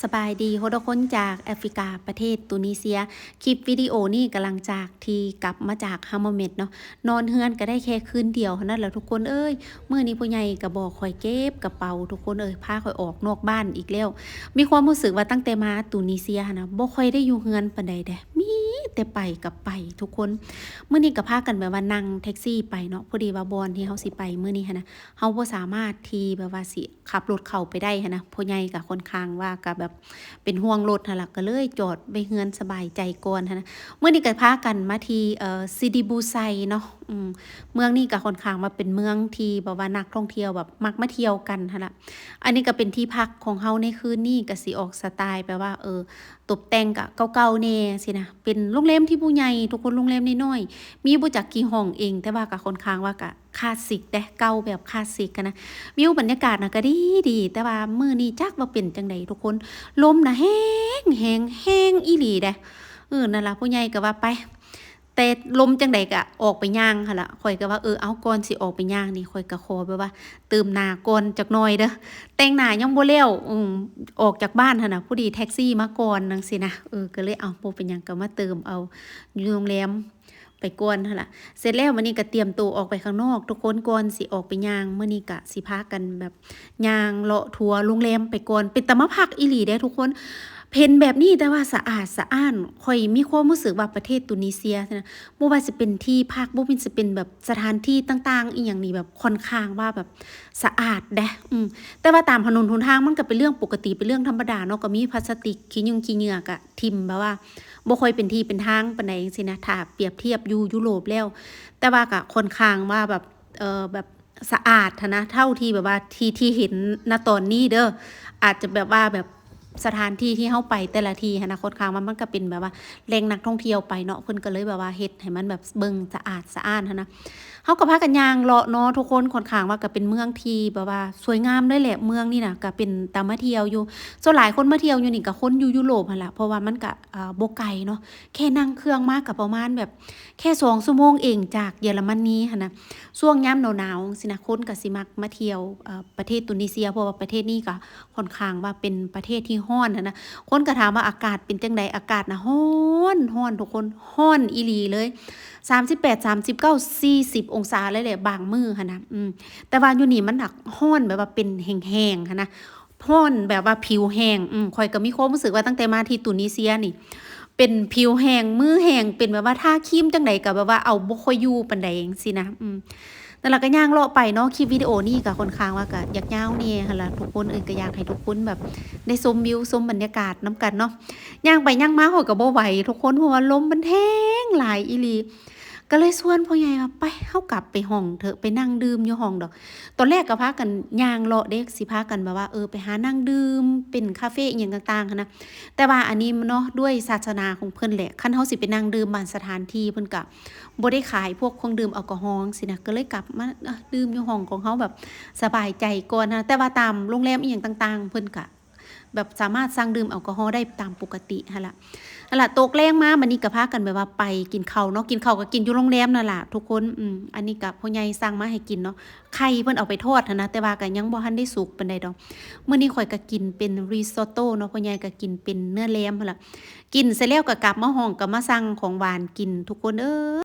ສະບາຍດີທຸກຄົນ ຈາກແອຟຣິກາ ປະເທດຕູນີເຊຍ. ຄລິບວິດີໂອນີ້ກະຫຼັງຈາກທີ່ກັບມາຈາກຮາມາເມັດເນາະ, ນອນເຮືອນກະໄດ້ແຄ່ຄືນດຽວເທົ່ານັ້ນແຫຼະທຸກຄົນເອີຍ. ມື້ນີ້ຜູ້ໃຫຍ່ກະບອກຂ້ອຍເກັບກະເປົາທຸກຄົນເອີຍ, ພາຂ້ອຍອອກນອກບ້ານອີກແລ້ວ. ມີຄວາມຮູ້ສຶກວ່າຕັ້ງແຕ່ມາຕູນີເຊຍຫັ້ນນະ ບໍ່ຄ່ອຍໄດ້ຢູ່ເຮືອນປານໃດເດ້, ມີແຕ່ໄປກັບໄປທຸກຄົນ. ມື້ນີ້ກະພາກັນແບບວ່ານັ່ງແທັກຊີໄປເນາະ, ພໍດີວ່າບ່ອນທີ່ເຮົາຊິໄປມື້ນີ້ຫັ້ນນະ ເຮົາບໍ່ສາມາດທີ່ແບບວ່າຊິຂັບລົດເຂົ້າໄປໄດ້ຫັ້ນນະ, ພໍ່ໃຫຍ່ກະຄ່ອນຂ້າງວ່າກະແບບເປັນຫ່ວງລົດຫັ້ນລະ, ກະເລີຍຈອດໄວ້ເຮືອນສະບາຍໃຈກ່ອນຫັ້ນນະ. ມື້ນີ້ກະພາກັນມາທີ່ ເອີ ຊິດິບູໄຊເນາະ, ອືມ ເມືອງນີ້ກະຄ່ອນຂ້າງວ່າເປັນເມືອງທີ່ແບບວ່ານັກທ່ອງທ່ຽວແບບມັກມາທ່ຽວກັນຫັ້ນລະ. ອັນນີ້ກະເປັນທີ່ພັກຂອງເຮົາໃນຄືນນີ້, ກະຊິອອກສະໄຕລ໌ແບບວ່າ ເອີ ຕົບແຕ່ງກະເກົ່າໆແດ່ຊີ້ນະ, ເປັນໂຮງແຮມທີ່ບໍ່ໃຫຍ່ທຸກຄົນ, ໂຮງແຮມນ້ອຍໆ ມີບໍ່ຈັກກີ່ຫ້ອງເອງ, ແຕ່ວ່າກະຄ່ອນຂ້າງວ່າກະ ຄລາສສິກເດ້, ເກົ່າແບບຄລາສສິກຫັ້ນນະ. ວິວບັນຍາກາດນະກະດີດີ, ແຕ່ວ່າມື້ນີ້ຈັກວ່າເປັນຈັ່ງໃດທຸກຄົນ, ລົມນະແຮງແຮງ ແຮງອີ່ຫຼີເດ້. ເອີ ນັ້ນລະ ຜູ້ໃຫຍ່ກະວ່າໄປ, ແຕ່ລົມຈັ່ງໃດກະອອກໄປຍ່າງຫັ້ນລະ. ຂ້ອຍກະວ່າ ເອີ ເອົາ ກ່ອນຊິອອກໄປຍ່າງນີ້ ຂ້ອຍກະຂໍແບບວ່າເຕີມໜ້າກ່ອນຈັກໜ່ອຍເດີ, ແຕ່ງໜ້າຍັງບໍ່ແລ້ວ. ອືມ ອອກຈາກບ້ານຫັ້ນນະ ພໍດີແທັກຊີມາກ່ອນຈັ່ງຊີ້ນະ, ເອີ ກະເລີຍ ເອົາ ບໍ່ເປັນຫຍັງ ກະມາເຕີມເອົາຢູ່ໂຮງແຮມ ໄປກ່ອນຫັ້ນລະ. ເສັດແລ້ວມື້ນີ້ກະຕຽມໂຕອອກໄປຂ້າງນອກທຸກຄົນ, ກ່ອນຊິອອກໄປຍ່າງ ມື້ນີ້ກະຊິພາກັນແບບຍ່າງເລາະທົວໂຮງແຮມໄປກ່ອນ. ເປັນຕາມາພັກອີ່ຫຼີເດ້ທຸກຄົນ, ເຫັນແບບນີ້ແຕ່ວ່າສະອາດສະອ້ານ. ຂ້ອຍມີຄວາມຮູ້ສຶກວ່າປະເທດຕູນີເຊຍນະ ບໍ່ວ່າຊິເປັນທີ່ພັກ ບໍ່ວ່າຊິເປັນແບບສະຖານທີ່ຕ່າງໆອີ່ຫຍັງນີ້ ແບບຄ່ອນຂ້າງວ່າແບບສະອາດເດ້. ອືມ ແຕ່ວ່າຕາມຖະໜົນຫົນທາງມັນກະເປັນເລື່ອງປົກກະຕິ ເປັນເລື່ອງທຳມະດາເນາະ, ກະມີພລາສຕິກ ຂີ້ຍຸງຂີ້ເຫຍື້ອກະຖິ້ມແບບວ່າ ບໍ່ຄ່ອຍເປັນທີ່ເປັນທາງປານໃດຈັ່ງຊີ້ນະ ຖ້າປຽບທຽບຢູ່ຢູໂຣບແລ້ວ. ແຕ່ວ່າກະຄ່ອນຂ້າງວ່າແບບ ເອີ ແບບສະອາດຫັ້ນນະ, ເທົ່າທີ່ແບບວ່າທີ່ ທີ່ເຫັນນະຕອນນີ້ເດີ. ອາດຈະແບບວ່າແບບສະຖານທີ່ທີ່ເຮົາໄປແຕ່ລະທີ່ຫັ້ນນະ ຄ່ອນຂ້າງວ່າມັນກະເປັນແບບວ່າແຫຼ່ງນັກທ່ອງທ່ຽວໄປເນາະ, ເພິ່ນກະເລີຍແບບວ່າເຮັດໃຫ້ມັນແບບເບິ່ງສະອາດສະອ້ານຫັ້ນນະ. ເຮົາກະພາກັນຍ່າງເລາະເນາະທຸກຄົນ, ຄ່ອນຂ້າງວ່າກະເປັນເມືອງທີ່ແບບວ່າສວຍງາມເລີຍແຫຼະ. ເມືອງນີ້ນະກະເປັນຕາມາທ່ຽວຢູ່, ສ່ວນຫຼາຍຄົນມາທ່ຽວຢູ່ນີ້ກະຄົນຢູ່ຢູໂຣບຫັ້ນລະ, ເພາະວ່າມັນກະ ເອີ ບໍ່ໄກເນາະ, ແຄ່ນັ່ງເຄື່ອງມາກະປະມານແບບແຄ່ສອງຊົ່ວໂມງເອງຈາກເຢຍລະມະນີຫັ້ນນະ. ຊ່ວງຍາມໜາວໆຊີ້ນະ ຄົນກະຊິມັກມາທ່ຽວ ເອີ ປະເທດຕູນີເຊຍ, ເພາະວ່າປະເທດນີ້ກະຄ່ອນຂ້າງວ່າເປັນປະເທດທີ່ຮ້ອນຫັ້ນນະ. ຄົນກະຖາມວ່າອາກາດເປັນຈັ່ງໃດ, ອາກາດນະຮ້ອນ ຮ້ອນທຸກຄົນ, ຮ້ອນອີ່ຫຼີເລີຍ, ສາມສິບແປດ ສາມສິບເກົ້າ ສີ່ສິບອົງສາເລີຍແຫຼະບາງມື້ຫັ້ນນະ. ອືມ ແຕ່ວ່າຢູ່ນີ້ມັນໜັກຮ້ອນແບບວ່າເປັນແຫ້ງໆຫັ້ນນະ, ຮ້ອນແບບວ່າຜິວແຫ້ງ. ອືມ ຂ້ອຍກະມີຄວາມຮູ້ສຶກວ່າຕັ້ງແຕ່ມາທີ່ຕູນີເຊຍນີ້ ເປັນຜິວແຫ້ງ ມືແຫ້ງ ເປັນແບບວ່າທາຄຣີມຈັ່ງໃດກະແບບວ່າເອົາບໍ່ຄ່ອຍຢູ່ປານໃດຈັ່ງຊີ້ນະ. ອືມ ນັ້ນລະ ກະຍ່າງເລາະໄປເນາະ. ຄລິບວິດີໂອນີ້ກະຄ່ອນຂ້າງວ່າກະຢາກຍາວແດ່ຫັ້ນລະທຸກຄົນເອີຍ, ກະຢາກໃຫ້ທຸກຄົນແບບໄດ້ຊົມວິວຊົມບັນຍາກາດນຳກັນເນາະ. ຍ່າງໄປຍ່າງມາຂ້ອຍກະບໍ່ໄຫວທຸກຄົນ, ເພາະວ່າລົມມັນແຮງຫຼາຍອີ່ຫຼີ. ກະເລີຍຊວນພໍ່ໃຫຍ່ວ່າ ໄປ ເຮົາກັບໄປຫ້ອງເຖາະ, ໄປນັ່ງດື່ມຢູ່ຫ້ອງດອກ. ຕອນແລກກະພາກັນຍ່າງເລາະເດ້, ຊິພາກັນແບບວ່າ ເອີ ໄປຫານັ່ງດື່ມ ເປັນຄາເຟອີ່ຫຍັງຕ່າງໆຫັ້ນນະ. ແຕ່ວ່າອັນນີ້ເນາະ ດ້ວຍສາສະໜາຂອງເພິ່ນແຫຼະ, ຄັນເຮົາຊິໄປນັ່ງດື່ມບາງສະຖານທີ່ ເພິ່ນກະບໍ່ໄດ້ຂາຍພວກເຄື່ອງດື່ມແອລກໍຮໍຈັ່ງຊີ້ນະ, ກະເລີຍກັບມາ ເອີ ດື່ມຢູ່ຫ້ອງຂອງເຮົາແບບສະບາຍໃຈກ່ອນຫັ້ນນະ. ແຕ່ວ່າຕາມໂຮງແຮມອີ່ຫຍັງຕ່າງໆ ເພິ່ນກະ ແບບສາມາດສັ່ງດື່ມແອລກໍຮໍໄດ້ຕາມປົກກະຕິຫັ້ນລະ. ຫັ້ນລະ ຕົກແລງມາບາດນີ້ກະພາກັນແບບວ່າໄປກິນເຂົ້າເນາະ, ກິນເຂົ້າກະກິນຢູ່ໂຮງແຮມນັ້ນລະທຸກຄົນ. ອືມ ອັນນີ້ກະພໍ່ໃຫຍ່ສັ່ງມາໃຫ້ກິນເນາະ, ໄຂ່ເພິ່ນເອົາໄປທອດຫັ້ນນະ, ແຕ່ວ່າກະຍັງບໍ່ທັນໄດ້ສຸກປານໃດດອກ. ມື້ນີ້ຂ້ອຍກະກິນເປັນຣິຊອດໂຕ້ເນາະ, ພໍ່ໃຫຍ່ກະກິນເປັນເນື້ອແລມຫັ້ນລະ. ກິນເສັດແລ້ວກະກັບມາຫ້ອງ ກະມາສັ່ງຂອງຫວານກິນທຸກຄົນເອີຍ.